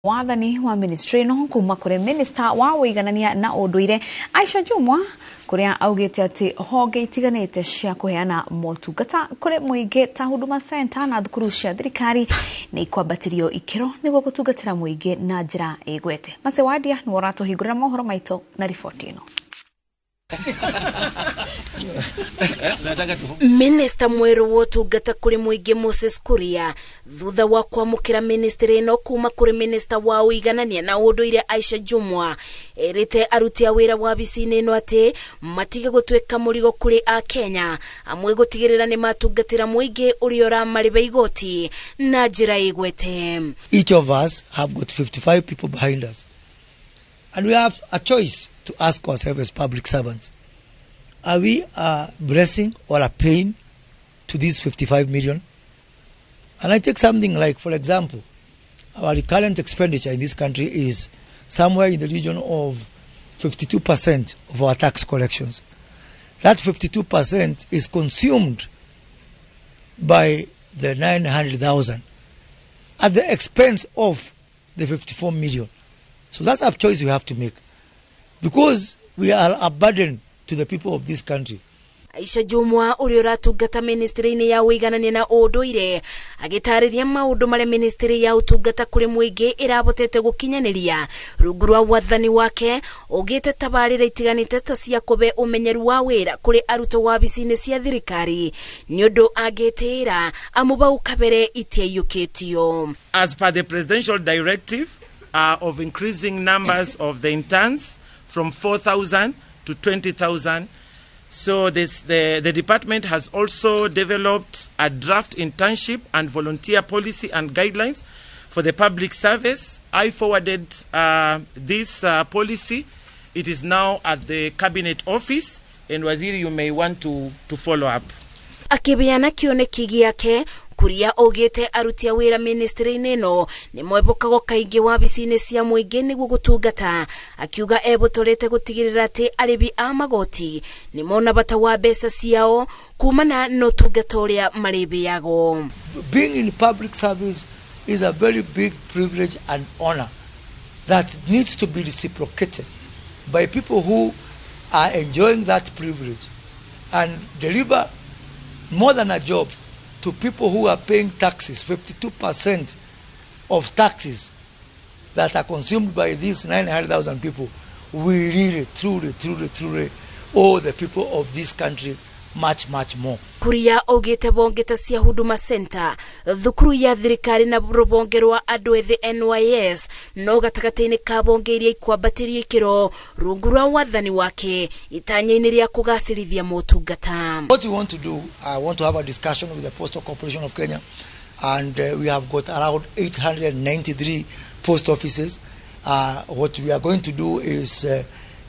Wathani wa ministry ĩno kuma kũrĩ minista wa ũiganania na ũndũire Aisha Jumwa, kũrĩa augĩte atĩ honge itiganĩte cia kũheana motungata kũrĩ mũingĩ ta Huduma Center na thukuru cia thirikari nĩ ikwambatĩrio ikĩro nĩguo gũtungatĩra mũingĩ na njĩra ĩgwete. Mase Wadia nĩwe ũratũhingũrĩra mohoro maitũ na riboti ĩno. Minista mwerũ wa ũtungata kũrĩ mũingĩ Moses Kuria, thutha wa kwamũkĩra ministry ĩno kuma kũrĩ minista wa ũiganania na ũndũire Aisha Jumwa, erĩte aruti a wĩra wabici-inĩ ĩno atĩ matige gũtuĩka mũrigo kũrĩ Akenya amwe, gũtigĩrĩra nĩ matungatĩra mũingĩ ũrĩa ũramarĩba igoti na njĩra ĩgwete. Each of us have got 55 people behind us, and we have a choice to ask ourselves as public servants: are we a blessing or a pain to these 55 million? And I take something like, for example, our recurrent expenditure in this country is somewhere in the region of 52% of our tax collections. That 52% is consumed by the 900,000 at the expense of the 54 million. So that's a choice we have to make, because we are a burden to the people of this country. Aisha Jumwa ũrĩa ũratungata ministry-inĩ ya ũiganania na ũndũire agĩtarĩria maũndũ marĩa ministry ya ũtungata kũrĩ mũingĩ ĩrabotete gũkinyanĩria rungu rwa wathani wake, ũgĩte tabarĩra itiganĩte ta cia kũbe ũmenyeru wa wĩra kũrĩ arutwo wabici-inĩ cia thirikari nĩ ũndũ angĩtĩĩra amu bau kabere itiaiyũkĩtio. As per the presidential directive of increasing numbers of the interns from 4,000 to 20,000. So the department has also developed a draft internship and volunteer policy and guidelines for the public service. I forwarded this policy. It is now at the cabinet office, and Waziri, you may want to follow up. Akĩbeana kĩoneki gĩake, Kuria augĩte aruti a wĩra ministry-inĩ ĩno nĩ mwebokagwo kaingĩ wabici-inĩ cia mũingĩ nĩguo gũtungata, akiuga ebotorete gũtigĩrĩra atĩ arĩbi a magoti nĩ mona bata wa mbeca ciao kumana na ũtungata ũrĩa marĩbĩagwo. Being in public service is a very big privilege and honor that needs to be reciprocated by people who are enjoying that privilege and deliver more than a job to people who are paying taxes. 52% of taxes that are consumed by these 900,000 people, we really, truly, truly, truly owe the people of this country much, much more. Kuria augĩte bonge ta cia Huduma Center, thukuru ya thirikari na rũbonge rwa andũ ethĩ NYS no gatagatĩ-inĩ ka bonge iria ikwambatĩrio ikĩro rungu rwa wathani wake itanya-inĩ rĩa kũgacĩrithia motungata. What we want to do, I want to have a discussion with the Postal Corporation of Kenya, and we have got around 893 post offices. What we are going to do is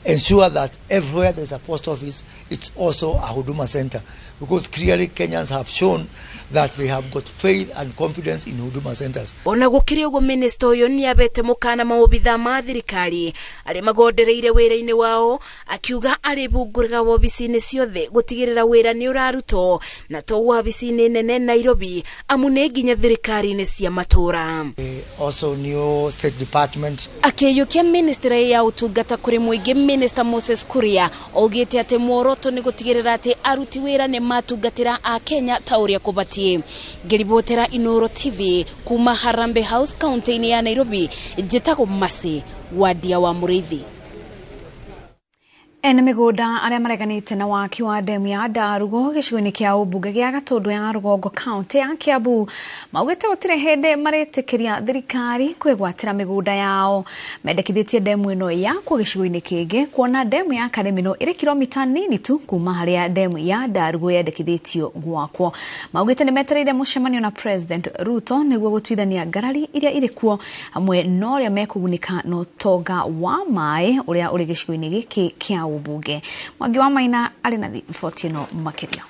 ensure that everywhere there's a post office, it's also a Huduma Center, because clearly Kenyans have shown that they have got faith and confidence in Huduma Centers. Ona gũkĩrĩ ũguo, minista ũyũ nĩ abete mũkana maobitha ma thirikari arĩa magondereire wĩra-inĩ wao, akiuga arĩbungũraga wobici-inĩ ciothe gũtigĩrĩra wĩra nĩ ũrarutwo na to wabici-inĩ nene Nairobi, amu nĩ nginya thirikari-inĩ cia matũra. Also new state department. Akĩiyũkia ministry ya ũtungata kũrĩ mũingĩ, Minister Moses Kuria augĩte atĩ muoroto nĩ gũtigĩrĩra atĩ aruti wĩra nĩ matungatĩra a Kenya ta ũrĩa kũbatiĩ. Ngĩribotera Inoro TV kuma Harambee House, kaunti-inĩ ya Nairobi, njĩtagwo Masi Wadia wa Mũrĩithi. Ene mĩgũnda arĩa mareganĩte na waki wa ndemu ya Ndarugo gĩcigo-inĩ kĩa ũmbunge gĩa Gatũndũ ya Rũgongo, kaunti ya Kiambu, maugĩte gũtirĩ hĩndĩ marĩtĩkĩria thirikari kwĩgwatĩra mĩgũnda yao. Mendekithĩtie ndemu ĩno yakwo gĩcigo-inĩ kĩngĩ, kuona ndemu ya Karĩmĩno ĩrĩ kilomita nini tu kuma harĩa ndemu ya Ndarugo yendekithĩtio gwakwo. Maugĩte nĩ metereire mũcemanio na President Ruto nĩguo gũtuithania ngarari iria irĩ kuo hamwe na ũrĩa mekũgunĩka na ũtonga wa maĩ ũrĩa ũrĩ gĩcigo-inĩ gĩkĩ kĩa ũmbunge. Mwangi wa Maina arĩ na riboti ĩno makĩria.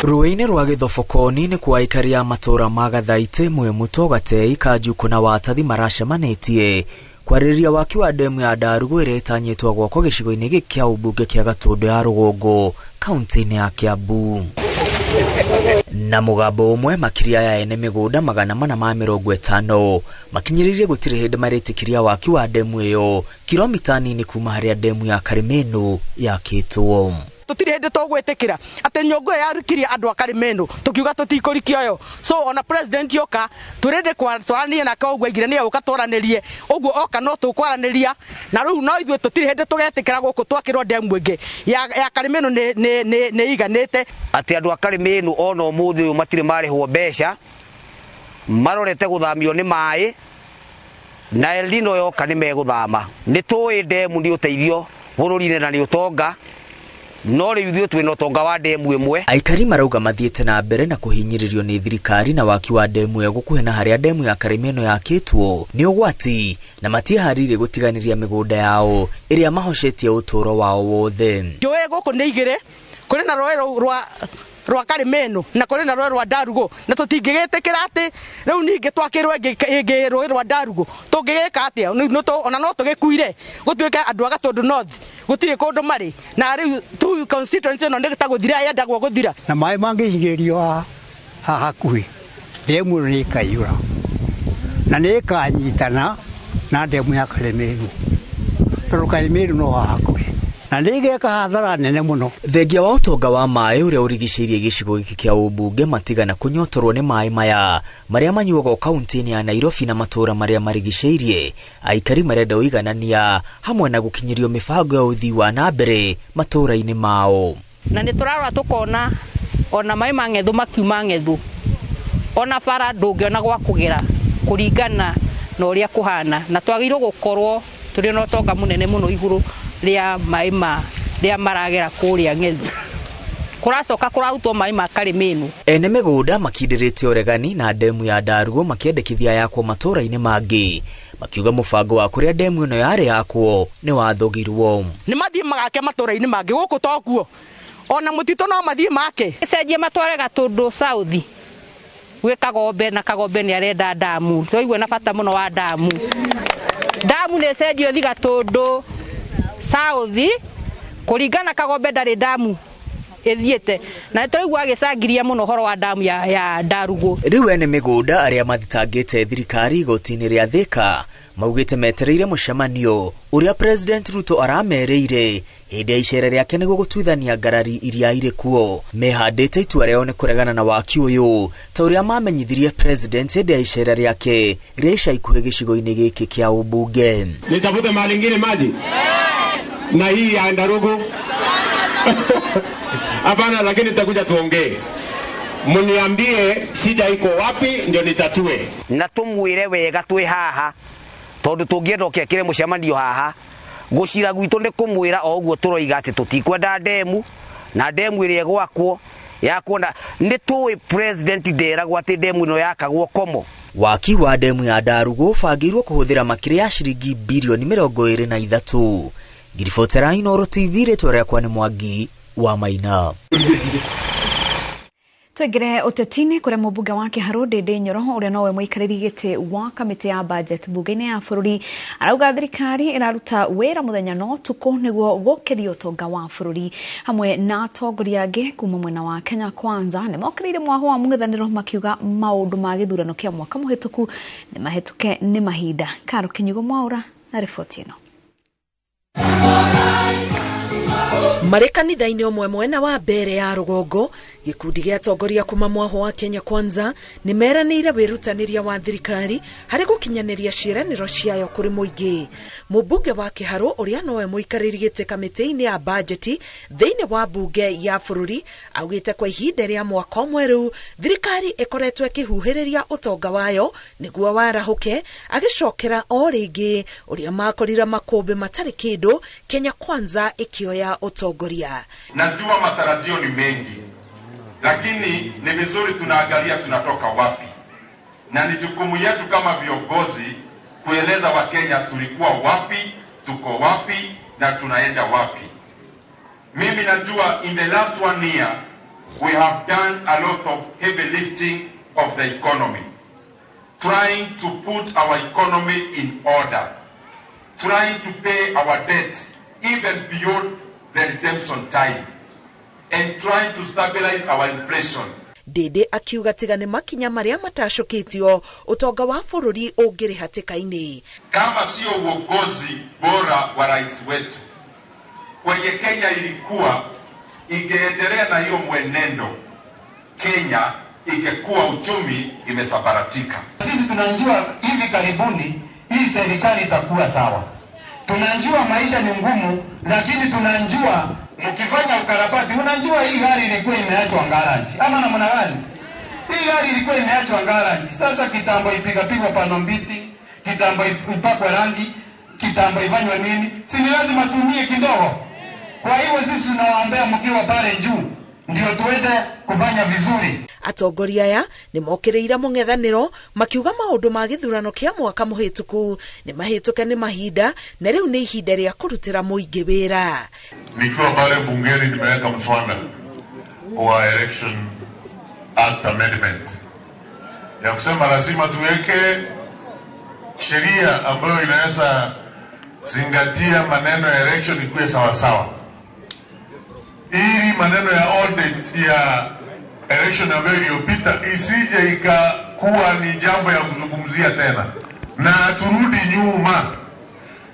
Rũĩ-inĩ rwa Gĩthobokoni nĩ kwa aikari a matũũra ma Gathaitĩ, Mwĩmũtũ, Gatei, Kanjukũ na Watathi maracemanĩtie kwarĩrĩria waki wa ndemu ya Ndarugo ĩrĩa ĩtanyĩtwo gwakwo gĩcigo-inĩ gĩkĩ kĩa ũmbunge kĩa Gatũndũ ya Rũgongo, kaunti-inĩ ya Kiambu. Na mugambo umwe makiria ya ene migunda 450 makinyiririe gutire hindi maritikiria waki wa demu iyo kilomita nini kuma haria demu ya Karimenu yakitwo. Tutire hindi tugwitikira ati nyongo yarukirie andu a Karimenu tukiuga tutikurikia yo, so ona president yoka turende kwarania nake uguo aigire ni uka twaranirie uguo oka no tukwaraniria na riu no ithuĩ tutire hindi tugetikira guku twakirwo demu ingi ya Karimenu ni iganite ati andu a Karimenu ona umuthi uyu matire marihwo mbeca marorete guthamio ni mai na El Nino yoka ni meguthama. Ni tui demu ni uteithio bururi-ini na ni utonga no riu ithuĩ twĩna ũtonga wa demu ĩmwe. Aikari marauga mathiĩte na mbere na kũhinyĩrĩrio nĩ thirikari na waki wa demu ĩyo gũkuhĩ na harĩa demu ya Karimeno yakĩtwo nĩ ũgwati na matiĩharĩirie gũtiganĩria mĩgũnda yao ĩrĩa mahocetie ũtũũro wao wothe. Njũĩ gũkũ nĩ igĩrĩ, kũrĩ na rũĩ rwa Karimeno na kũrĩ na rũĩ rwa Ndarugo, na tũtingĩgĩtĩkĩra atĩ rĩu ningĩ twakĩrwo ĩngĩ rũĩ rwa Ndarugo tũngĩgĩka atĩa? Ona no tũgĩkuire gũtuĩke andũ a Gatũndũ North gũtirĩ kũndũ marĩ na rĩu tu constituency ĩno nĩ ta gũthira yendagwo gũthira. Na maĩ mangĩhingĩrĩrio haha hakuhĩ demu ĩno nĩ ĩkaiyũra na nĩ ĩkanyitana na demu ya Karimeno tondũ Karimeno no haha hakuhĩ na nĩ hathara nene muno. Thengia wa ũtonga wa maĩ ũrĩa ũrigicĩirie gĩcigo gĩkĩ kĩa ũmbunge matigana kũnyotorwo nĩ maĩ maya marĩa manyuagwo kaunti-inĩ ya Nairobi na matũũra marĩa marigicĩirie, aikari marenda ũiganania hamwe na gũkinyĩrio mĩbango ya ũthii wa na mbere matũũra-inĩ mao. Na nĩ tũrarora tũkona ona maĩ ma ng'ethũ makiuma ng'ethũ ona bara ndũngĩona gwa kũgera kũringana na ũrĩa kũhana, na twagĩrĩirwo gũkorwo tũrĩ na ũtonga mũnene mũno igũrũ ria maĩ ma ria maragera kũrĩa ng'ethu kũracoka kũrarutwo maĩ ma Karimenu. Ene mĩgũnda makindĩrĩte ũregani na demu ya Ndarugo makĩendekithia yakwo matũũra-inĩ mangĩ makiuga mũbango wa kũrĩa demu ĩno yarĩ yakwo nĩ wathogirwo. Nĩ mathiĩ magake matũũra-inĩ mangĩ gũkũ tokuo ona mũtitũ no mathiĩ make cenjie matware Gatũndũ South gwĩ Kagombe na Kagombe nĩ arenda damu twaigua na bata mũno wa damu. Damu nĩ cenjio thi Gatũndũ South kũringana Kagombe ndarĩ damu ĩthiĩte na nĩtũraigua agĩcangiria mũno ũhoro wa damu ya Ndarugo. Rĩu ene mĩgũnda arĩa mathitangĩte thirikari igoti-inĩ rĩa Thika maugĩte metereire mũcemanio ũrĩa President Ruto aramerĩire hĩndĩ ya icera rĩake nĩguo gũtuithania ngarari iria irĩ kuo. Mehandĩte itua rĩao nĩ kũregana na waki ũyũ ta ũrĩa mamenyithirie President hĩndĩ ya icera rĩake rĩa ica ikuhĩ gĩcigo-inĩ gĩkĩ kĩa ũmbunge. Nitafute mahali ingine maji na hii ya Ndarugo hapana, lakini tutakuja tuongee, mniambie shida iko wapi ndio nitatue. Na tumwire wega twi haha tondu tungienda oke mucemanio haha gucira gwitu ni kumwira o uguo turoiga ati tutikwenda demu na demu iria gwakwo yakuona ni tui president nderagwo ati demu ino yakagwo komo. Waki wa demu ya Ndarugo ũbangĩirwo kũhũthĩra makĩria ya ciringi bilioni 23. Ngiribotera Inooro TV, rĩtwa rĩakwa nĩ Mwangi wa Maina. Twingire ũteti-inĩ kũrĩa mũmbunge wa Kĩharũ Ndĩndĩ Nyoro ũrĩa nowe mũikarĩri gĩtĩ wa kamĩtĩ ya budget bunge-inĩ ya bũrũri arauga thirikari ĩraruta wĩra mũthenya na ũtukũ nĩguo gũkĩria ũtonga wa bũrũri. Hamwe na atongoria angĩ kuma mwena wa Kenya Kwanza nĩ mokĩrĩire mwaho wa mũng'ethanĩro makiuga maũndũ ma gĩthurano kĩa mwaka mũhĩtũku nĩ mahĩtũke nĩ mahinda. Karo Kinyugo Mwaura na riboti ĩno. Marĩ kanitha-inĩ ũmwe mwena wa mbere ya rũgongo, gĩkundi gĩa atongoria kuma mwaho wa Kenya Kwanza nĩ meranĩire wĩrutanĩria wa thirikari harĩ gũkinyanĩria ciĩranĩro ciayo kũrĩ mũingĩ. Mũmbunge wa Kĩharũ ũrĩa nowe mũikarĩri gĩtĩ kamĩtĩ-inĩ ya bajeti thĩinĩ wa bunge ya bũrũri augĩte kwa ihinda rĩa mwaka ũmwe rĩu thirikari ĩkoretwo ĩkĩhuhĩrĩria ũtonga wayo nĩguo warahũke, agĩcokera o rĩngĩ ũrĩa makorire makũmbĩ matarĩ kĩndũ Kenya Kwanza ĩkĩoya ũtongoria. Najua matarajio ni mengi, lakini ni vizuri tunaangalia tunatoka wapi, na ni jukumu yetu kama viongozi kueleza Wakenya tulikuwa wapi, tuko wapi na tunaenda wapi. Mimi najua in the last 1 year we have done a lot of heavy lifting of the economy, trying to put our economy in order, trying to pay our debts even beyond the redemption time. and trying to stabilize our inflation. Ndindi akiuga tiga nĩ makinya marĩa matacũkĩtio ũtonga wa bũrũri ũngĩrĩ hatĩka-inĩ. Kama sio uongozi bora wa rais wetu, kwenye Kenya ilikuwa ingeendelea na hiyo mwenendo, Kenya ingekuwa uchumi imesambaratika. Sisi tunajua hivi karibuni hii serikali itakuwa sawa. Tunajua maisha ni ngumu, lakini tunajua mkifanya ukarabati, unajua hii gari ilikuwa imeachwa garage ama namna gani? Hii gari ilikuwa imeachwa garage. Sasa kitambo ipigapigwa panombiti, kitambo ipakwe rangi, kitambo ifanywe nini? Si ni lazima tumie kidogo. Kwa hivyo sisi tunawaambia mkiwa pale juu ndio tuweze kufanya vizuri. Atongoria aya nĩ mokĩrĩire mũng'ethanĩro makiuga maũndũ ma gĩthurano kĩa mwaka mũhĩtũku nĩ mahĩtũke nĩ mahinda na rĩu nĩ ihinda rĩa kũrutĩra mũingĩ wĩra. Nikiwa pale bungeni nimeweka mswada wa Election Act Amendment ya kusema lazima tuweke sheria ambayo inaweza zingatia maneno ya election ikuwe sawasawa, ili maneno ya audit ya election ambayo iliyopita isije ikakuwa ni jambo ya kuzungumzia tena na turudi nyuma.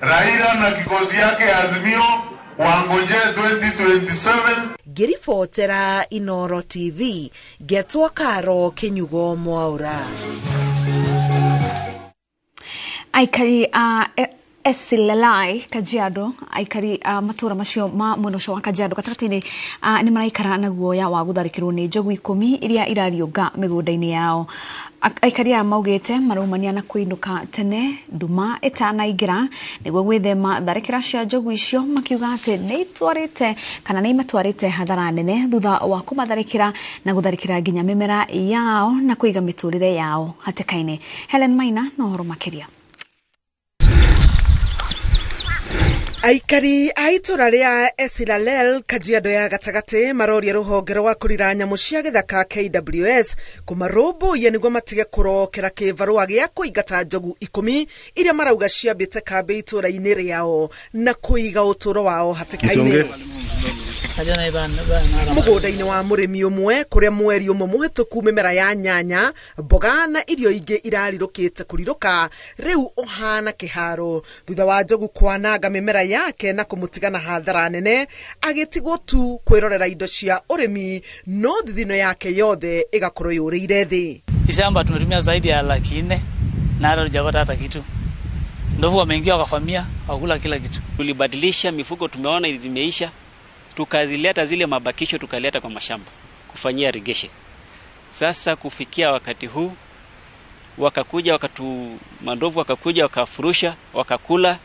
Raila na kikosi yake ya Azimio wangoje 2027. Ngĩribotera Inoro TV ngetwo Karo Kinyugo Mwaura. Aikari a Esilalai Kajiado, aikari a matura macio ma mwena ũcio wa Kajiado gatagatĩ-inĩ nĩ maraikara na guoya wa gũtharĩkĩrwo nĩ njogu 10 iria irariũnga mĩgũnda-inĩ yao. Aikari aya maugĩte maraumania na kũinũka tene nduma ĩtanaingĩra nĩguo gwĩthema tharĩkĩra cia njogu icio, makiuga atĩ nĩ itwarĩte kana nĩ imatwarĩte hathara nene thutha wa kũmatharĩkĩra na gũtharĩkĩra nginya mĩmera yao na kũiga mĩtũrĩre yao hatĩka-inĩ. Helen Maina na ũhoro makĩria. Aikari a itũra rĩa Esilalel Kajiado ya gatagatĩ maroria rũhonge rwa kũrira nyamũ cia gĩthaka KWS kũmarũmbũiya nĩguo matige kũrokera kĩbarũa gĩa kũingata njogu 10 iria marauga ciambĩte kambĩ itũra-inĩ rĩao na kũiga ũtũũro wao hatĩka-inĩ. Mũgũnda-inĩ wa mũrĩmi ũmwe kũrĩa mweri ũmwe mũhĩtũku mĩmera ya nyanya, mboga na irio ingĩ irarirũkĩte kũrirũka rĩu ũhana kĩharo thutha wa njogu kwananga mĩmera yake na kũmũtiga na hathara nene, agĩtigwo tu kwĩrorera indo cia ũrĩmi no thithino yake yothe ĩgakorwo yũrĩire thĩ. Shamba tumetumia zaidi ya 400,000 na hata hatujapata hata kitu. Ndovu wameingia wakafamia wakula kila kitu. Tulibadilisha mifuko, tumeona zimeisha, tukazileta zile mabakisho tukaleta kwa mashamba kufanyia irrigation. Sasa kufikia wakati huu wakakuja mandovu wakakuja wakafurusha wakakula.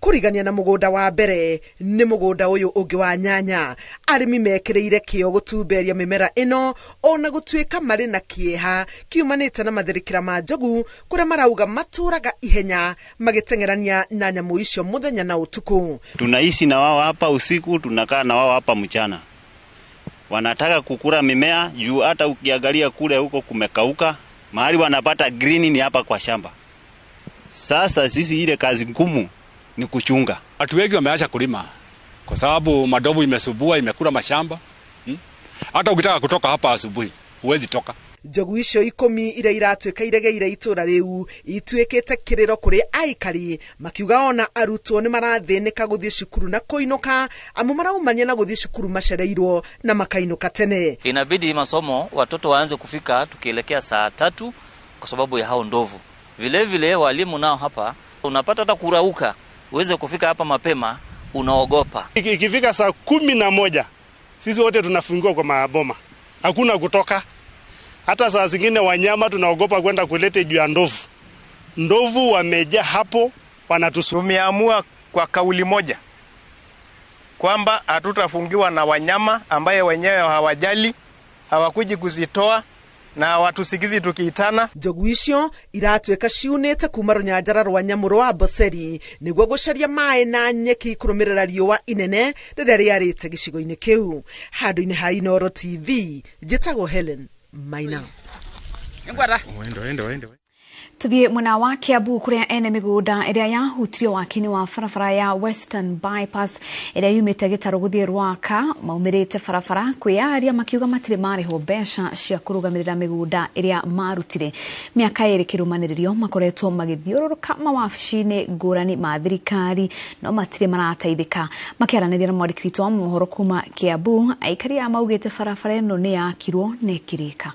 Kũrigania na mũgũnda wa mbere nĩ mũgũnda ũyũ ũngĩ wa nyanya, arĩmi mekĩrĩire kĩo gũtumberia mĩmera ĩno ona gũtuĩka marĩ na kĩeha kiumanĩte na matharĩkĩra ma njogu kũrĩa marauga matũraga ihenya magĩteng'erania na nyamũ icio mũthenya na ũtukũ. Tunaishi na wao hapa usiku, tunakaa na wao hapa mchana. Wanataka kukula mimea juu hata ukiangalia kule huko kumekauka, mahali wanapata green ni hapa kwa shamba. Sasa sisi ile kazi ngumu ni kuchunga. Watu wengi wameacha kulima kwa sababu madovu imesubua, imekula mashamba. Hata ukitaka kutoka hapa asubuhi huwezi toka. Njogu icio 10 iria iratuĩka iregeire itũra rĩu ituĩkĩte kĩrĩro kũrĩ aikari makiuga ona arutwo nĩ marathĩnĩka gũthiĩ cukuru na kũinũka, amu maraumania na gũthiĩ cukuru macereirwo na makainũka tene. Inabidi masomo watoto waanze kufika tukielekea saa 3 kwa sababu ya hao ndovu. Vile vile walimu nao hapa unapata hata kurauka uweze kufika hapa mapema, unaogopa. Ikifika saa 11 sisi wote tunafungiwa kwa maboma, hakuna kutoka. Hata saa zingine wanyama tunaogopa kwenda kulete juu ya ndovu. Ndovu wamejaa hapo, wanatusumiamua kwa kauli moja kwamba hatutafungiwa na wanyama ambaye wenyewe hawajali, hawakuji kuzitoa na watusikizi tukiitana. Njogu icio iratuĩka ciunĩte kuma rũnyanjara rwa nyamũ rwa Amboseli nĩguo gũcaria maĩ na nyeki kũrũmĩrĩra riũa inene rĩrĩa rĩarĩte gĩcigo-inĩ kĩu. Handũ-inĩ ha Inoro TV njĩtagwo Helen Maina. Tuthiĩ mwena wa Kiambu kũrĩa ene mĩgũnda ĩrĩa yahutirio waki-inĩ wa barabara ya Western Bypass ĩrĩa yumĩte Gĩtarũ gũthiĩ Rwaka maumĩrĩte barabara kwĩyaria makiuga matirĩ marĩhwo mbeca cia kũrũgamĩrĩra mĩgũnda ĩrĩa marutire. Mĩaka ĩrĩ kĩrũmanĩrĩrio makoretwo magĩthiũrũrũka mawabici-inĩ ngũrani ma thirikari no matirĩ marateithĩka. Makĩaranĩria na mwandĩki witũ wa mohoro kuma Kiambu, aikari aya maugĩte barabara ĩno nĩ yakirwo na ĩkĩrĩka.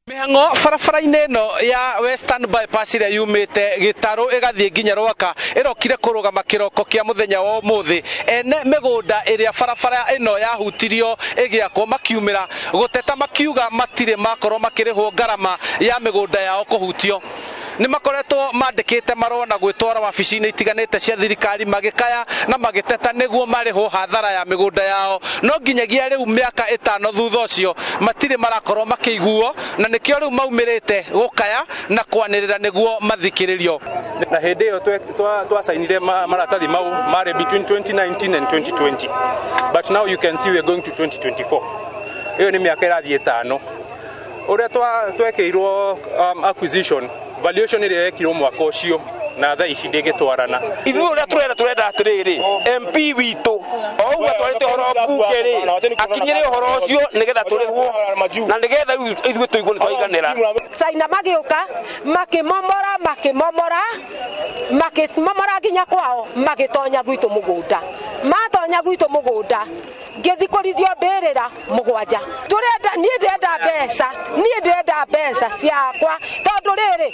Mĩhang'o barabara-inĩ ĩno ya Western Bypass ĩrĩa yumĩte Gĩtarũ ĩgathiĩ nginya Rwaka ĩrokire kũrũgama kĩroko kĩa mũthenya wa ũmũthĩ. Ene mĩgũnda ĩrĩa barabara ĩno yahutirio ĩgĩakwo makiumĩra gũteta makiuga matirĩ makorwo makĩrĩhwo ngarama ya mĩgũnda yao kũhutio. Nĩ makoretwo mandĩkĩte marũa na gwĩtwara wabici-inĩ itiganĩte cia thirikari magĩkaya na magĩteta nĩguo marĩhwo hathara ya mĩgũnda yao, no nginyagia rĩu mĩaka 5 thutha ũcio matirĩ marakorwo makĩiguo, na nĩkĩo rĩu maumĩrĩte gũkaya na kwanĩrĩra nĩguo mathikĩrĩrio. Na hĩndĩ ĩyo twasainire maratathi mau marĩ between 2019 and 2020, but now you can see we are going to 2024. Ĩyo nĩ mĩaka ĩrathiĩ 5. Ũrĩa twekĩirwo acquisition valuation ĩrĩa yekirwo mwaka ũcio na thaa ici ndĩgĩtwarana. Ithuĩ ũrĩa tũrenda atĩrĩrĩ, MP witũ o ũguo atwarĩte ũhoro mbunge rĩ, akinyĩre ũhoro ũcio nĩgetha tũrĩhwo na nĩgetha rĩu ithuĩ tũigue nĩ twaiganĩra. Caina magĩũka makĩmomora makĩmomora makĩmomora nginya kwao magĩtonya gwitũ mũgũnda. Matonya gwitũ mũgũnda ngĩthiĩ kũrithio mbĩrĩra 7. Tũrenda niĩ ndĩrenda mbeca, niĩ ndĩrenda mbeca ciakwa tondũ rĩrĩ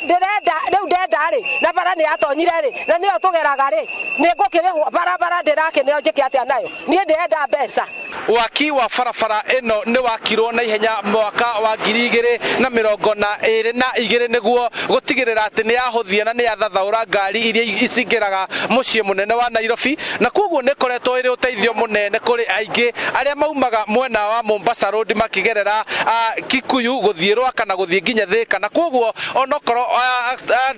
ndĩrenda rĩu ndenda rĩ na bara nĩ yatonyire rĩ na nĩyo tũgeraga rĩ nĩ ngũkĩrĩhwo barabara ndĩrakĩneo njĩke atĩa nayo, niĩ ndĩrenda mbeca. Waki wa barabara ĩno nĩ wakirwo na ihenya mwaka wa 2022 nĩguo gũtigĩrĩra atĩ nĩ yahũthia na nĩ yathathaũra ngari iria icingĩraga mũciĩ mũnene wa Nairobi, na koguo nĩ ĩkoretwo ĩrĩ ũteithio mũnene kũrĩ aingĩ arĩa maumaga mwena wa Mombasa Road makĩgerera Kikuyu gũthiĩ Rwaka na gũthiĩ nginya Thika, na koguo onokorwo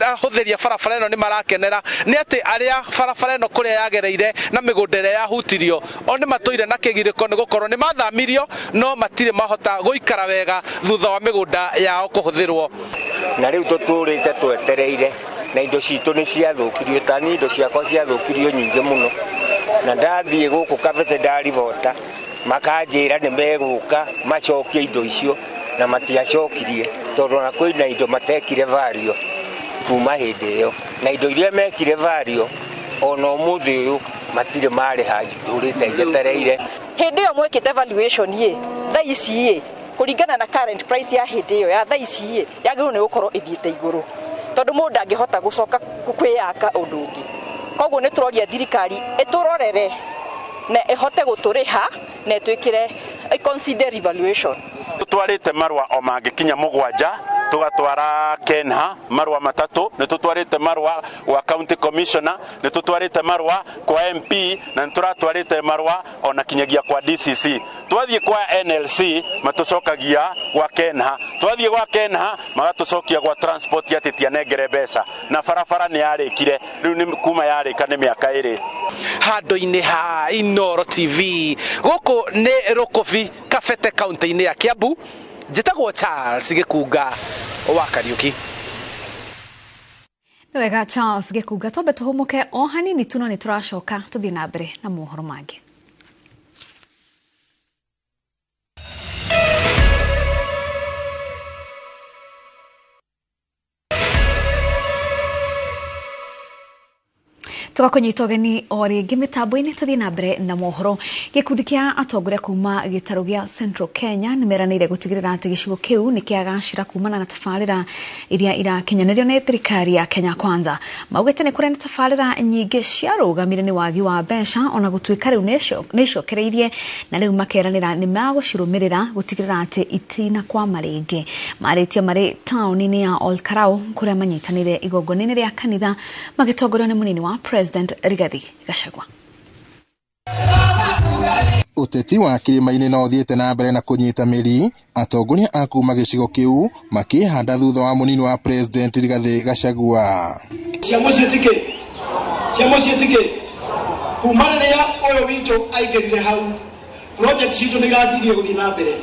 ahũthĩri a barabara ĩno nĩ marakenera nĩ atĩ arĩa barabara ĩno kũrĩa yagereire na mĩgũnda ĩrĩa yahutirio o nĩ matũire na kĩgirĩko nĩ gũkorwo nĩ mathamirio no matirĩ mahota gũikara wega thutha wa mĩgũnda yao kũhũthĩrwo. Na rĩu tũtũrĩte twetereire na indo citũ nĩ ciathũkirio, ta niĩ indo ciakwa ciathũkirio nyingĩ mũno, na ndathiĩ gũkũ Kabete ndaribota makanjĩra nĩ megũka macokie indo icio na matiacokirie tondũ ona kwĩna indo matekire vario kuma hĩndĩ ĩyo, na indo iria mekire vario ona ũmũthĩ ũyũ matirĩ marĩha, ndũrĩte njetereire. Hĩndĩ ĩyo mwĩkĩte valuation ĩ thaa ici ĩ kũringana na current price ya hĩndĩ ĩyo ya thaa ici ĩ yagĩrĩirwo nĩ gũkorwo ĩthiĩte igũrũ tondũ mũndũ ndangĩhota gũcoka kwĩyaka ũndũ ũngĩ. Koguo nĩ tũroria thirikari ĩtũrorere na ĩhote gũtũrĩha na ĩtwĩkĩre consider evaluation. Tũtwarĩte marũa o mangĩkinya 7, tũgatwara Kenha marũa 3, nĩ tũtwarĩte marũa gwa county commissioner, nĩ tũtwarĩte marũa kwa MP na nĩ tũratwarĩte marũa ona kinyagia kwa DCC. Twathiĩ kwa NLC matũcokagia gwa Kenha, twathiĩ gwa Kenha magatũcokia gwa transport atĩ tianengere mbeca, na barabara nĩ yarĩkire rĩu nĩ kuma yarĩka nĩ mĩaka 2. Handũ-inĩ ha Inooro TV gũkũ nĩ Rũkũbi, Kabete, kaunti-inĩ ya Kiambu. Njĩtagwo Charles Gĩkunga wa Kariũki. Nĩ wega Charles Gĩkunga, twambe tũhũmũke o hanini tu no nĩ tũracoka tũthiĩ na mbere na mohoro mangĩ. Tũgakũnyita ũgeni o rĩngĩ mĩtambo-inĩ tũthiĩ na mbere na mohoro. Gĩkundi kĩa atongoria kuma gĩtarũ gĩa Central Kenya nĩ meranĩire gũtigĩrĩra atĩ gĩcigo kĩu nĩ kĩagacĩra kumana na tabarĩra iria irakinyanĩrio nĩ thirikari ya Kenya Kwanza. Maugĩte nĩ kũrĩ na tabarĩra nyingĩ ciarũgamire nĩ wagi wa mbeca ona gũtuĩka rĩu nĩ icokereirie na rĩu makeranĩra nĩ magũcirũmĩrĩra gũtigĩrĩra atĩ itinakwama rĩngĩ. Marĩtie marĩ taũni-inĩ ya Ol Kalou kũrĩa manyitanĩire igongona-inĩ rĩa kanitha magĩtongorio nĩ mũnini wa President Rigathi Gachagua. Ũteti wa kĩrĩma-inĩ no ũthiĩte na mbere na kũnyita mĩri, atongoria a kuma gĩcigo kĩu makĩhanda thutha wa mũnini wa President Rigathi Gachagua. Cia mũciĩ ti kĩ? Cia mũciĩ ti kĩ? Kuma rĩrĩa ũyũ witũ aingĩrire hau, project citũ nĩ iranjirie gũthiĩ na mbere.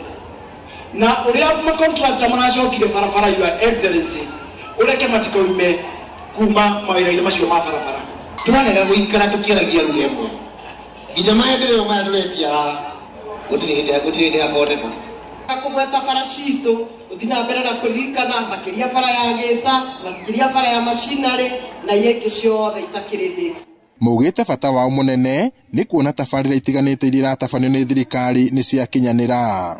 Na ũrĩa macontractor maracokire barabara, Your Excellency, Ũreke matikoime kuma mawĩra-inĩ macio ma barabara. Twarega gũikara tũkĩaragia ruga ĩmwe nginya maendeleo maya tũretia gũtirĩ hĩndĩ hakoneka. Kũgweta bara citũ gũthiĩ na mbere na kũririkana makĩria bara ya Gĩta, makĩria bara ya macinarĩ na iria ingĩ ciothe itakĩrĩ ndĩku. Maugĩte bata wao mũnene nĩ kuona tabarĩra itiganĩte iria iratabanio nĩ thirikari nĩ ciakinyanĩra.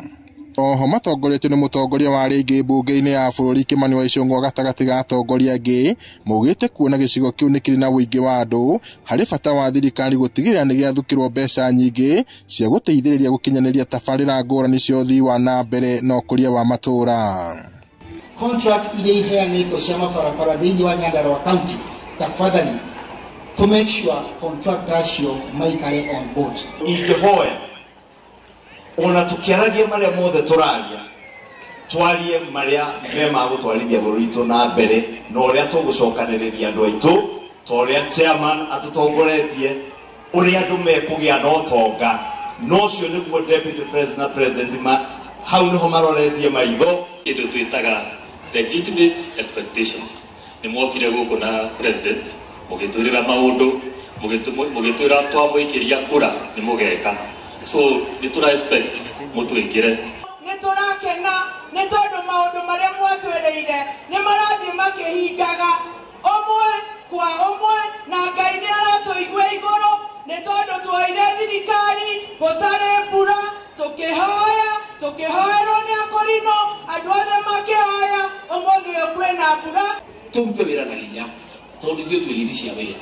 Oho matongoretio nĩ mũtongoria wa rĩngĩ mbunge-inĩ ya bũrũri Kimani wa Ichung'wa gatagatĩ ga atongoria angĩ, maugĩte kuona gĩcigo kĩu nĩ kĩrĩ na ũingĩ wa andũ, harĩ bata wa thirikari gũtigĩrĩra nĩ gĩathukĩrwo mbeca nyingĩ cia gũteithĩrĩria gũkinyanĩria tabarĩra ngũrani cia ũthii wa na mbere na ũkũria wa matũũra. Contract iria iheanĩtwo cia mabarabara thĩinĩ wa Nyandarua County, tafadhali to make sure contractor acio maikare on board. Ingĩhoya ona tukiaragia maria mothe turaria twarie maria me ma gutwarithia bũrũri witũ na mbere na ũrĩa tũgũcokanĩrĩria andũ aitũ ta ũrĩa chairman atũtongoretie ũrĩa andũ mekũgĩa na ũtonga, na ũcio nĩguo deputy president na president ma hau nĩho maroretie maitho. Kĩndũ twĩtaga legitimate expectations nĩ mwokire gũkũ na president mũgĩtwĩrĩra maũndũ, mũgĩtwĩra twamũikĩria kura nĩ mũgeka, so nĩ tũra expect mũtwĩkĩre. Nĩ tũrakena nĩ tondũ maũndũ marĩa mwatwĩrĩire nĩ marathiĩ makĩhingaga ũmwe kwa ũmwe, na Ngai nĩ aratũigua igũrũ nĩ tondũ twoire thirikari gũtarĩ mbura, tũkĩhoya tũkĩhoerwo nĩ akũrinũ, andũ othe makĩhoya, ũmũthĩ ũyũ kwĩna mbura. Tũrute wĩra na hinya tondũ ithuĩ twĩ hindi cia wĩra.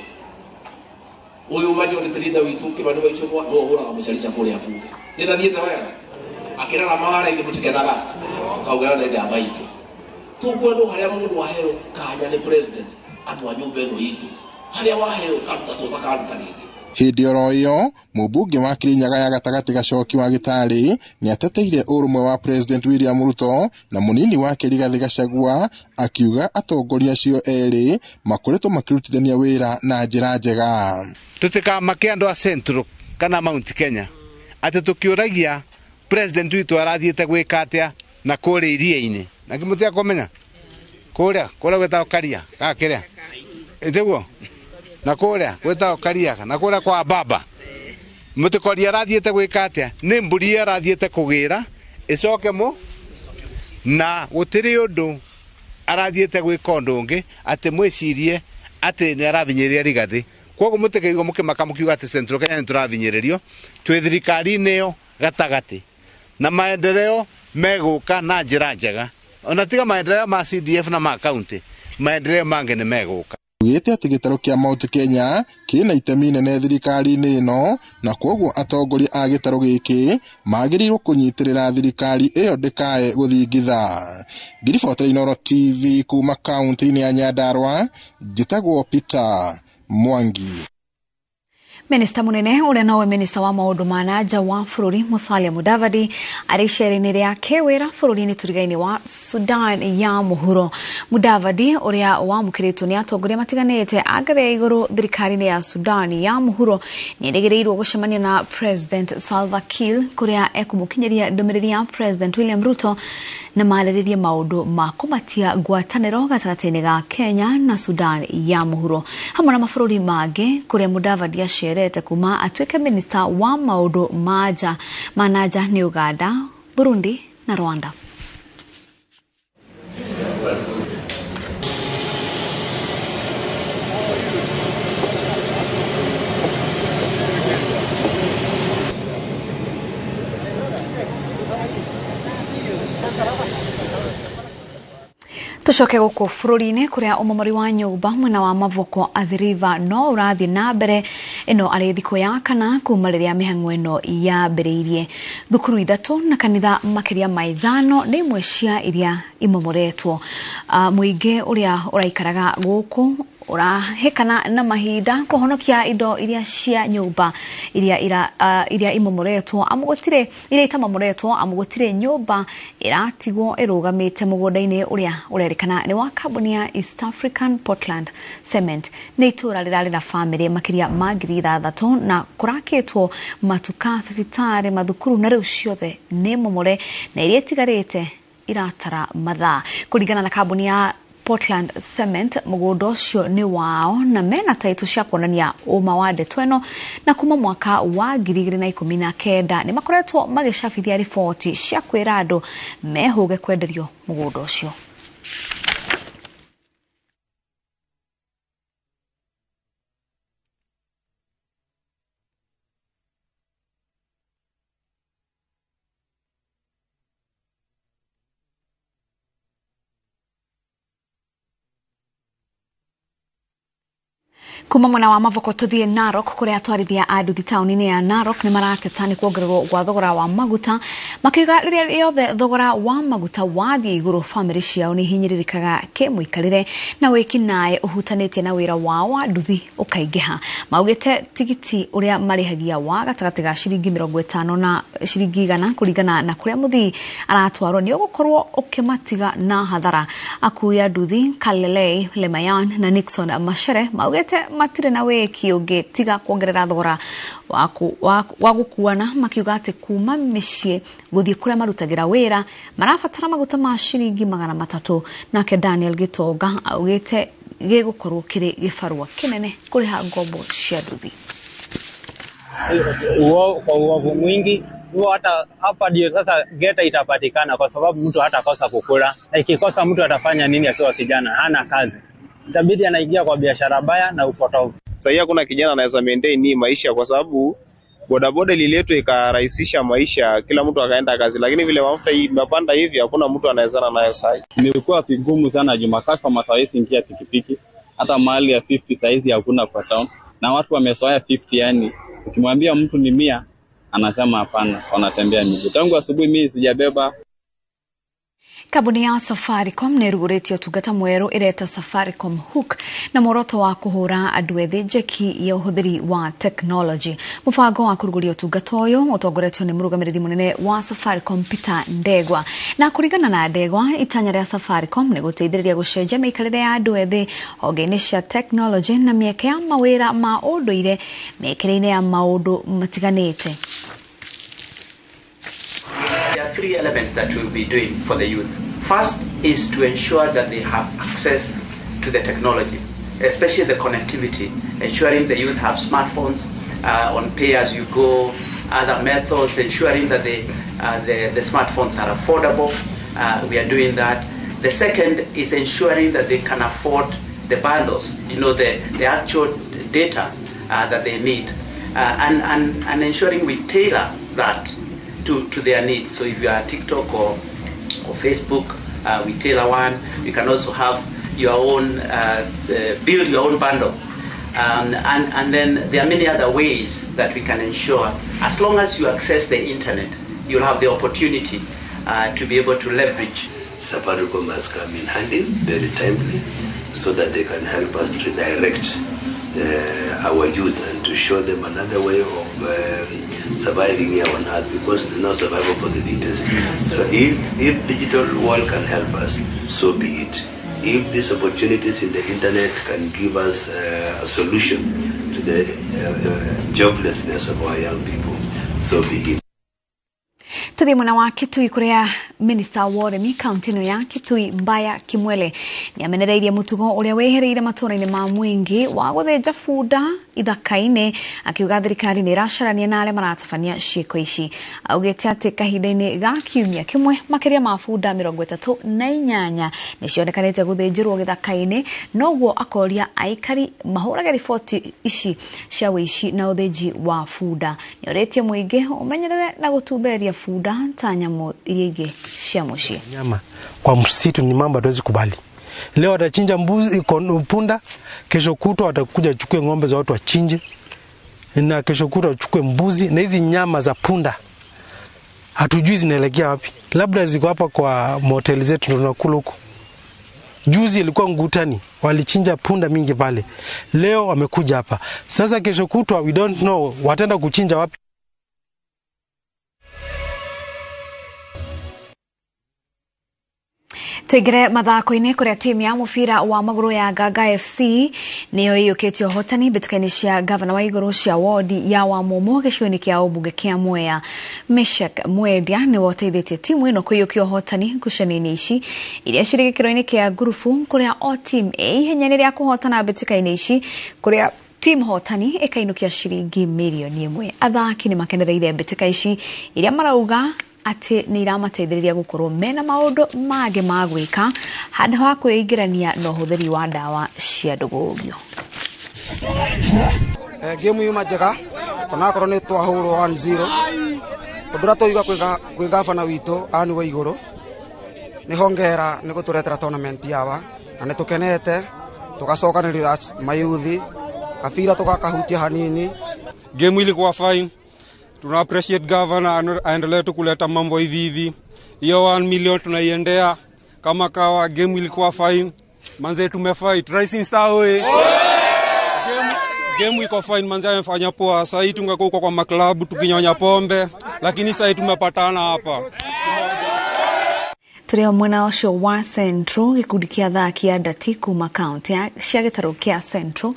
Ũyũ majority leader witũ Kimani wa Ichung'wa no ũhũraga mũcarica kũrĩa bunge. Nĩ ndathiĩte wega akĩrara mawara ithuĩ mũtikenaga kauga ĩyo nĩ njamba itũ. Tũkwendwo harĩa mũndũ aheo kanya nĩ president andũ a nyũmba ĩno itũ harĩa waheo karuta tũtakaruta rĩngĩ. Hĩndĩ oro ĩyo mũmbunge wa Kirinyaga ya gatagatĩ Gacoki wa Gĩtarĩ nĩateteire ũrũmwe wa President William Ruto na mũnini wake Rigathĩ Gachagua, akiuga atongoria acio erĩ makoretwo makĩrutithania wĩra na njĩra njega. Tũtikamake andũ a Central kana Mount Kenya atĩ tũkĩũragia president witũ arathiĩte gwĩka atĩa na kũrĩa iria-inĩ, na kĩmũtiga kũmenya kũrĩa gwĩtagwo Karia kana kĩrĩa ĩtĩguo na kũrĩa gwĩtagwo Karia na kũrĩa kwa baba mũtikoria arathiĩte gwĩka atĩa, nĩ mbũri arathiĩte kũgĩra ĩcoke mũ na gũtirĩ ũndũ arathiĩte gwĩka ũndũ ũngĩ atĩ mwĩcirie atĩ nĩ arathinyĩrĩria Rigathĩ. Koguo mũtikaigua mũkĩmaka mũkiuga atĩ Central Kenya nĩ tũrathinyĩrĩrio, twĩ thirikari-inĩ ĩyo gatagatĩ na maendeleo megũka na njĩra njega, ona tiga maendeleo ma CDF na ma county, maendeleo mangĩ nĩ megũka. Augĩte atĩ gĩtarũ kĩa Mount Kenya kĩna itemi inene thirikari-inĩ ĩno na kwoguo atongoria a gĩtarũ gĩkĩ magĩrĩirwo kũnyitĩrĩra thirikari ĩyo ndĩkae gũthingitha. Ngiribotera Inooro TV kuma kaunti-inĩ ya Nyandarua, njĩtagwo Peter Mwangi. Minista munene ũrĩa nowe minista wa maũndũ ma na nja wa bũrũri Musalia Mudavadi arĩ icera-inĩ rĩake wĩra bũrũri-inĩ tũrigainĩ wa Sudan ya mũhuro. Mudavadi ũrĩa wamũkĩrĩtwo nĩ atongoria matiganĩte a ngathĩ ya igũrũ thirikari-inĩ ya Sudan ya mũhuro nĩerĩgĩrĩirwo gũcemania na President Salva Kiir kũrĩa ekũmũkinyĩria ndũmĩrĩri ya President William Ruto na marĩrĩrie maũndũ ma kũmatia ngwatanĩro gatagatĩ-inĩ ga Kenya na Sudan ya mũhuro hamwe na mabũrũri mangĩ kũrĩa Mudavadi acerete kuma atuĩke minista wa maũndũ ma na nja nĩ Uganda, Burundi na Rwanda. Tucoke gũkũ bũrũri-inĩ kũrĩa ũmomori wa nyũmba mwena wa Mavoko Athi River no ũrathiĩ na mbere ĩno arĩ thikũ ya kana kuma rĩrĩa mĩhang'o ĩno yambĩrĩirie. Thukuru ithatũ na kanitha makĩria ma 5 nĩ imwe cia iria imomoretwo. Mũingĩ ũrĩa ũraikaraga gũkũ ũrahĩkana na mahinda kũhonokia indo iria cia nyũmba iria imomoretwo amu gũtirĩ iria itamamoretwo amu gũtirĩ nyũmba ĩratigwo ĩrũgamĩte mũgũnda-inĩ ũrĩa ũrerĩkana nĩ wa kambuni ya East African Portland Cement. Nĩ itũũra rĩrarĩ na bamĩrĩ makĩria ma 6,000 na kũrakĩtwo matuka, thibitarĩ, mathukuru na rĩu ciothe nĩ momore na iria itigarĩte iratara mathaa. Kũringana na kambuni ya Portland Cement mũgũnda ũcio nĩ wao na mena taitũ cia kuonania ũma wa ndeto ĩno na kuma mwaka wa 2019 nĩ makoretwo magĩcabithia riboti cia kwĩra andũ mehũge kwenderio mũgũnda ũcio. Kuma mwena wa Mavoko tuthie Narok kuria atwarithia a nduthi tauni-inĩ ya Narok nĩ marateta nĩ kuongererwo gwa thogora wa maguta makiuga rĩrĩa rĩothe thogora wa maguta wathiĩ igũrũ bamĩrĩ ciao nĩ ihinyĩrĩrĩkaga kĩmũikarĩre na wĩkinaĩ ũhutanĩtie na wĩra wao wa nduthi ũkaingĩha. Maugĩte tigiti ũrĩa marĩhagia wa gatagatĩ ga ciringi 50 na ciringi 100 kũringana na kũrĩa mũthii aratwarwo nĩ ũgũkorwo ũkĩmatiga na hathara. Akui a nduthi Kalelei Lemayan na Nixon Machere maugĩte matirĩ na wĩki ũngĩ tiga kuongerera thogora wa gũkuana makiuga atĩ kuma mĩciĩ gũthiĩ kũrĩa marutagĩra wĩra marabatara maguta ma ciringi 300. Nake Daniel Gitonga augĩte gĩgũkorwo kĩrĩ gĩbarũa kĩnene kũrĩha ngombo cia nduthi. Kwa uovu mwingi huo, hata hapa ndio sasa geta itapatikana, kwa sababu mtu hatakosa kukula. Na ikikosa mtu atafanya nini akiwa kijana? Hana kazi, itabidi anaingia kwa biashara baya na upotovu. Sasa hakuna kijana anaweza maintain hii maisha, kwa sababu bodaboda ililetwa ikarahisisha maisha, kila mtu akaenda kazi, lakini vile mafuta imepanda hivi hakuna mtu anawezana nayo sasa. Imekuwa vigumu sana juu customer hawezi ingia pikipiki, hata mahali ya 50 saizi hakuna kwa town, na watu wamezoea 50, yani ukimwambia mtu ni 100 anasema hapana, wanatembea miguu. Tangu asubuhi mimi sijabeba. Kambuni ya Safaricom nĩ ĩrugũrĩtie ũtungata mwerũ ĩreta Safaricom Hook na muoroto wa kũhũra andũ ethĩ njeki ya ũhũthĩri wa teknology. Mũbango wa kũrugũria ũtungata ũyũ ũtongoretio nĩ mũrũgamĩrĩri mũnene wa Safaricom Peter Ndegwa. Na kũringana na Ndegwa, itanya rĩa Safaricom nĩ gũteithĩrĩria gũcenjia mĩikarĩre ya andũ ethĩ honge-inĩ cia teknology na mĩeke ya mawĩra ma ũndũire mĩĩkĩre-inĩ ya maũndũ matiganĩte. There are three elements that we'll be doing for the youth. First is to ensure that they have access to the technology, especially the connectivity, ensuring the youth have smartphones on pay-as-you-go, other methods, ensuring that the smartphones are affordable. We are doing that. The second is ensuring that they can afford the bundles, you know, the actual data that they need, and ensuring we tailor that to their needs. So if you are TikTok or Facebook, we tailor one. You can also have your own, build your own bundle. And then there are many other ways that we can ensure, as long as you access the internet, you'll have the opportunity to be able to leverage. Safaricom has come in handy, very timely, so that they can help us redirect our youth and to show them another way of surviving here on earth, because there's no survival for the fittest. So if digital world can help us, so be it. If these opportunities in the internet can give us a solution to the joblessness of our young people, so be it. Tuthie mwena wa Kitui kuria Minister wa ũrĩmi kaunti-inĩ ya Kitui Mbaya Kimwele nĩ amenereirie mũtugo ũrĩa wehereire matũũra-inĩ ma mũingĩ wa gũthĩnja bunda ithaka-inĩ, akiuga thirikari nĩ ĩracarania na arĩa maratabania ciĩko ici. Augĩte atĩ kahinda-inĩ ga kiumia kĩmwe makĩria ma bunda 38 nĩ cionekanĩte gũthĩnjĩrwo gĩthaka-inĩ, noguo akoria aikari mahũrage riboti ici cia ũici na ũthĩnji wa bunda. Nĩ orĩtie mũingĩ ũmenyerere na gũtumberia bunda ta nyamũ iria ingĩ cia mũciĩ. Nyama kwa msitu ni mambo hatuwezi kubali. Leo watachinja mbuzi, punda, kesho kutwa watakuja wachukue ng'ombe za watu wachinje, na kesho kutwa wachukue mbuzi, na hizi nyama za punda hatujui zinaelekea wapi. Labda ziko hapa kwa motel zetu tunakula huko. Juzi ilikuwa Ngutani, walichinja punda mingi pale. Leo wamekuja hapa. Sasa kesho kutwa we don't know wataenda kuchinja wapi. Tuingire mathako-inĩ kũrĩa timu ya mũbira wa magũrũ ya Nganga FC nĩyo ĩiyũkĩtie ũhotani mbĩtĩka-inĩ cia gavana wa igũrũ cia wodi ya Wamumu gĩcigo-inĩ kĩa ũmbunge kĩa Mwea. Meshak Mwendia nĩwe ũteithĩtie timu ĩno kũiyũkia ũhotani ngucanio-inĩ ici iria cirĩ gĩkĩro-inĩ kĩa ngurubu kũrĩa o timu ĩ ihenya-inĩ rĩa kũhotana mbĩtĩka-inĩ ici kũrĩa timu hotani ĩkainũkia ciringi mirioni 1. Athaki nĩ makenereire mbĩtĩka ici iria marauga atĩ nĩ iramateithĩrĩria gũkorwo mena maũndũ mangĩ ma gwĩka handũ ha kwĩingĩrania na ũhũthĩri wa ndawa cia ndũgũgio. Game yuma njega onakorwo nĩ twahũrwo 1-0. Ũndũ ũrĩa tũiga kwĩ gavana witũ Anne Waigũrũ nĩ hongera nĩ gũtũretera tournament yawa na nĩ tũkenete tũgacokanĩrĩra mayuthi kabira tũgakahutia hanini. Game ilikuwa fine. Tuna appreciate governor aendelee tu kuleta mambo hivi hivi. Hiyo 1 million tunaiendea kama kawa. Game ilikuwa fine. Manze tumefight. Rising Star oye. Game iko fine, manze amefanya poa. Sasa hii tungekuwa huko kwa maklabu tukinyonya pombe, lakini sasa hii tumepatana hapa. Tũrĩ mwena ũcio wa Central gĩkundi kĩa athaki a ndati kuma kaunti cia gĩtarũ kĩa Central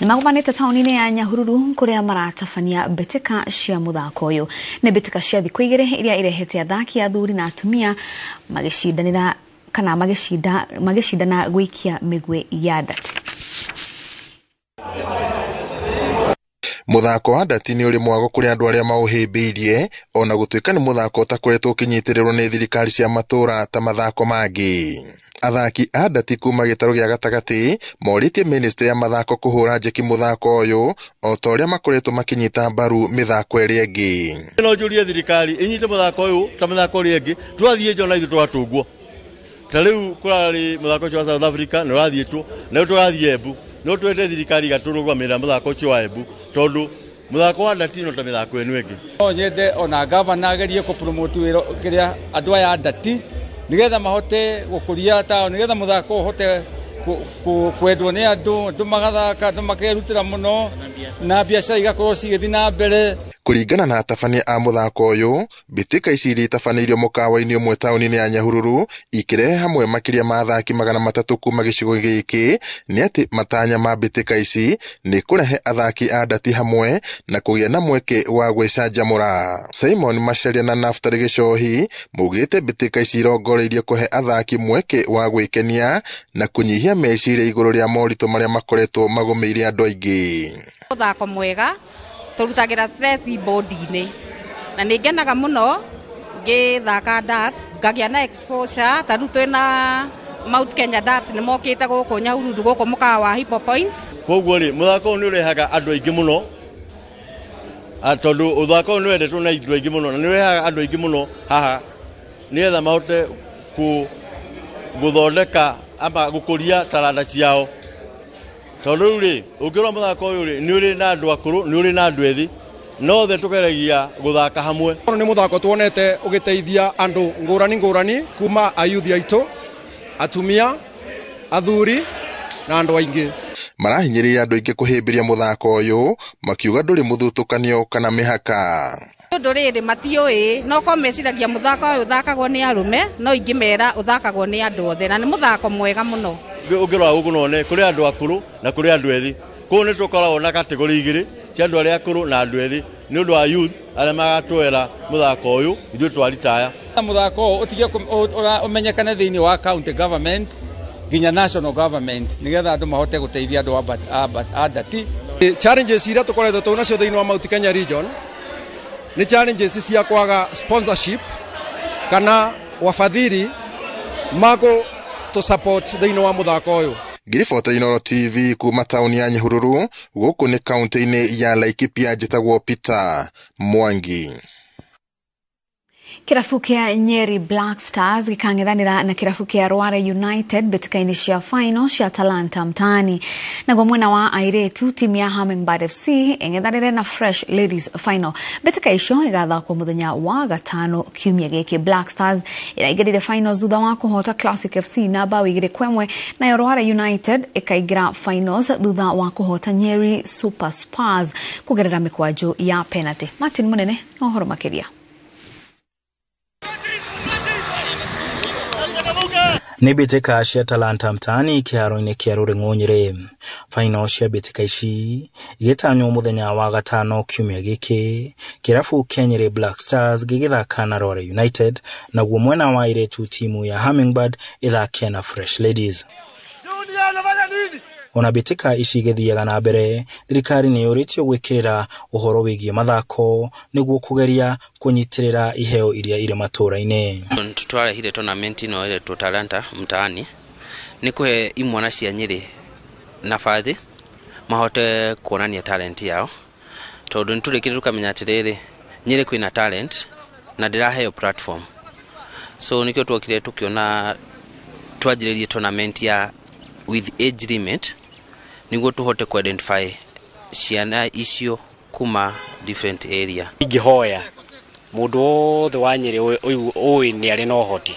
nĩ magomanĩte taũni-inĩ ya Nyahururu kũrĩa maratabania mbĩtĩka cia mũthako ũyũ. Nĩ mbĩtĩka cia thikũ igĩrĩ iria irehete athaki athuri na atumia magĩcindanĩra kana magĩcindana gũikia mĩguĩ ya ndati. Mũthako wa ndati nĩ ũrĩ mwago kũrĩ andũ arĩa maũhĩmbĩirie ona gũtuĩka nĩ mũthako ũtakoretwo ũkĩnyitĩrĩrwo nĩ thirikari cia matũũra ta mathako mangĩ. Athaki a ndati kuma gĩtarũ gĩa gatagatĩ morĩtie ministry ya mathako kũhũra njeki mũthako ũyũ o ta ũrĩa makoretwo makĩnyita mbaru mĩthako ĩrĩa ĩngĩ. No njũrie thirikari ĩnyite mũthako ũyũ ta mĩthako ĩrĩa ĩngĩ, twathiĩ nja ona ithuĩ tũgatũngwo. Ta rĩu kũrarĩ mũthako ũcio wa South Africa nĩ ũrathiĩtwo na rĩu tũrathiĩ Embu. No twende thirikari gatũrũgamĩrĩra mũthako ũcio wa Embu tondũ mũthako wa ndati no ta mĩthako ĩno ĩngĩ. No nyende ona gavana agerie kũ promote wĩra kĩrĩa andũ aya a ndati nĩgetha mahote gũkũria taũni, nĩgetha mũthako ũhote kwendwo nĩ andũ, andũ magathaka, andũ makerutĩra mũno na biacara igakorwo cigĩthiĩ na mbere. Kũringana na atabania a mũthako ũyũ, mbĩtĩka ici iria itabanĩirio mũkawa-inĩ ũmwe taũni-inĩ ya Nyahururu ikĩrehe hamwe makĩria ma athaki 300 kuma gĩcigo gĩkĩ nĩ atĩ matanya ma mbĩtĩka ici nĩ kũrehe athaki a ndati hamwe na kũgĩa na mweke wa gwĩcanjamũra. Simon Macharia na Naftali Gĩcohi maugĩte mbĩtĩka ici irongoreirie kũhe athaki mweke wa gwĩkenia na kũnyihia meciria igũrũ rĩa moritũ marĩa makoretwo magũmĩire andũ aingĩ. Mũthako mwega tũrutagĩra stress body-inĩ na nĩ ngenaga mũno ngĩthaka darts ngagĩa na exposure ta rĩu twĩna Mount Kenya Darts nĩ mokĩte gũkũ Nyahururu gũkũ mũkawa wa Hippo Points. Koguo rĩ mũthako ũyũ nĩ ũrehaga andũ aingĩ mũno tondũ mũthako ũyũ nĩ wendetwo nĩ andũ aingĩ mũno na nĩ ũrehaga andũ aingĩ mũno haha nĩgetha mahote gũthondeka ama gũkũria taranda ciao. Tondũ rĩu rĩ ũngĩrora mũthako ũyũ rĩ nĩ ũrĩ na andũ akũrũ nĩ ũrĩ na andũ ethĩ no othe tũgeragia gũthaka hamwe. Nĩ mũthako tuonete ũgĩteithia andũ ngũrani ngũrani kuma ayuthi aitũ, atumia, athuri na andũ aingĩ. Marahinyĩrĩria andũ aingĩ kũhĩmbĩria mũthako ũyũ makiuga ndũrĩ mũthutũkanio kana mĩhaka. Ũndũ rĩrĩ matiũĩ no ko meciragia mũthako ũyũ ũthakagwo nĩ arũme no ingĩmera ũthakagwo nĩ andũ othe na nĩ mũthako mwega mũno. Ũngĩrora gũkũ no one kũrĩ andũ akũrũ na kũrĩ andũ ethĩ. Kũu nĩ tũkoragwo na kategori igĩrĩ cia andũ arĩa akũrũ na andũ ethĩ nĩ ũndũ wa youth arĩa magatwera mũthako ũyũ ithuĩ twaritaya. Mũthako ũyũ ũtige ũmenyekane thĩinĩ wa county government nginya national government nĩgetha andũ mahote gũteithia andũ a ndati. Challenges iria tũkoretwo twĩ nacio thĩinĩ wa Mount Kenya region nĩ challenges cia kwaga sponsorship kana wafadhili mago to support thĩinĩ wa mũthako ũyũ. Ngĩribota Inooro TV kuma taũni ya Nyahururu gũkũ nĩ kaunti-inĩ ya Laikipia, njĩtagwo Peter Mwangi. Kĩrabu kĩa Nyeri Black Stars gĩkang'ethanĩra na kĩrabu kĩa Rware United mbĩtĩka-inĩ cia final cia Talanta Mtaani. Naguo mwena wa airĩtu timu ya Hummingbird FC ĩng'ethanĩre na Fresh Ladies final. Mbĩtĩka icio igathakwo mũthenya wa gatano kiumia gĩkĩ. Black Stars ĩraingĩrire finals thutha wa kũhota Classic FC na bao 2-1, nayo Rware United ĩkaingĩra finals thutha wa kũhota Nyeri Super Spurs kũgerera mĩkwanjo ya penalty. Martin Munene na ũhoro makĩria. Nĩ mbĩtĩka cia Talanta Mtaani kĩharo-inĩ kĩa Rũrĩng'ũ Nyĩrĩ. Baino cia mbĩtĩka ici igĩtanywo mũthenya wa gatano kiumia gĩkĩ, kĩrabu kĩa Nyĩrĩ Black Stars gĩgĩthaka na Rware United, naguo mwena wa airĩtu timu ya Hummingbird ĩthake na Fresh Ladies. Ona mbĩtĩka ici igĩthiaga na mbere, thirikari nĩ yũrĩtio gwĩkĩrĩra ũhoro wĩgiĩ mathako nĩguo kũgeria kũnyitĩrĩra iheo iria irĩ matũra-inĩ. Twarehire tournament ĩno ĩretwo Talanta Mtaani nĩ kũhe imwana cia Nyĩrĩ nabathi mahote kuonania talent yao, tondũ nĩ tũrĩkĩte tũkamenya atĩrĩrĩ, Nyĩrĩ kwĩna talent na ndĩraheo platform, so nĩkĩo twokire tũkĩona twanjĩrĩrie tournament ya with age limit nĩguo tũhote ku identify ciana icio kuma different area. Ingĩhoya mũndũ wothe wa Nyĩrĩ ũĩ nĩ arĩ na ũhoti,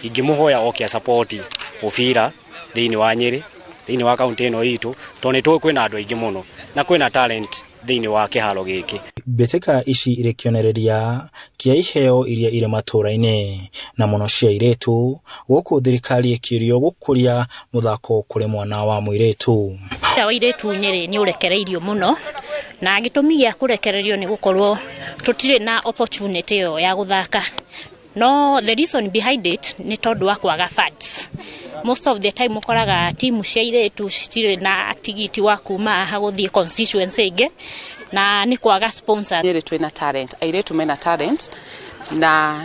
ingĩmũhoya oke support mũbira thĩinĩ wa Nyĩrĩ, thĩinĩ wa kaunti ĩno itũ, tondũ nĩ tũĩ kwĩna andũ aingĩ mũno na kwĩna talent thĩinĩ wa kĩharo gĩkĩ. Mbĩtĩka ici irĩ kĩonereria kĩa iheo iria irĩ matũra-inĩ na mũno cia airĩtu, gũkũ thirikari ĩkĩũrio gũkũria mũthako kũrĩ mwana wa mũirĩtu. Mũbira wa airĩtu Nyĩrĩ nĩ ũrekereirio mũno, na gĩtũmi gĩa kũrekererio nĩ gũkorwo tũtirĩ na opportunity ĩyo ya gũthaka. No the reason behind it nĩ tondũ wa kwaga funds. Most of the time ũkoraga timu cia airĩtu citirĩ na tigiti wa kuma haha gũthiĩ constituency ĩngĩ, na nĩ kwaga sponsor. Nyĩrĩ twĩna talent, airĩtu mena talent, na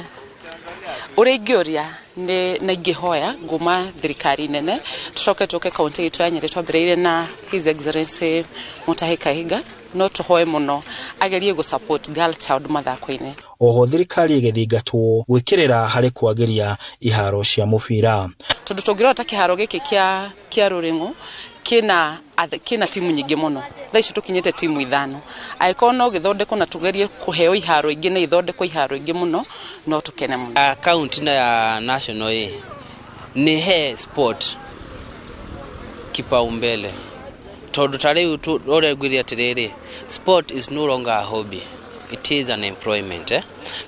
ũrĩa ingĩũria nĩ na ingĩhoya nguma thirikari nene tũcoke tũke kaunti itũ ya Nyĩrĩ twambĩrĩirie na His Excellency Mutahi Kahiga, no tũhoe mũno agerie gũ support girl child mathako-inĩ. Oho thirikari ĩgĩthingatwo gwĩkĩrĩra harĩ kwagĩria iharo cia mũbira, tondũ tũngĩrora ta kĩharo gĩkĩ kĩa Rũrĩng'ũ kĩna timu nyingĩ mũno. Thaa ici tũkinyĩte timu 5. Angĩkorwo no gĩthondekwo na tũgerie kũheo iharo ingĩ na ithondekwo iharo ingĩ mũno, no tũkene mũno. Kaunti na ya national ĩ nĩ he sport kipaumbele, tondũ ta rĩu ũrĩa ngwĩre atĩrĩrĩ, sport is no longer a hobby, it is an employment.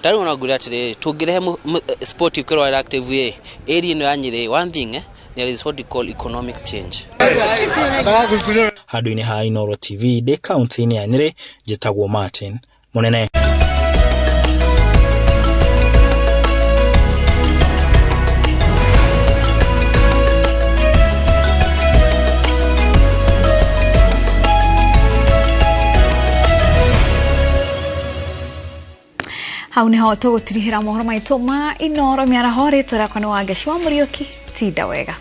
Ta rĩu ona ngwĩre atĩrĩrĩ, tũngĩrehe sport ĩkorwo active ĩ area ĩno ya Nyĩrĩ, one thing there is what we call economic change. Handũ-inĩ ha Inooro TV ndĩ kaunti-inĩ ya Nyĩrĩ, njĩtagwo Martin Mũnene. Hau niho tũgũtirihĩra mohoro maitũ ma Inooro mĩaraho. Rĩtwa rĩakwa nĩ Wangeci wa Mũriũki. Tinda wega.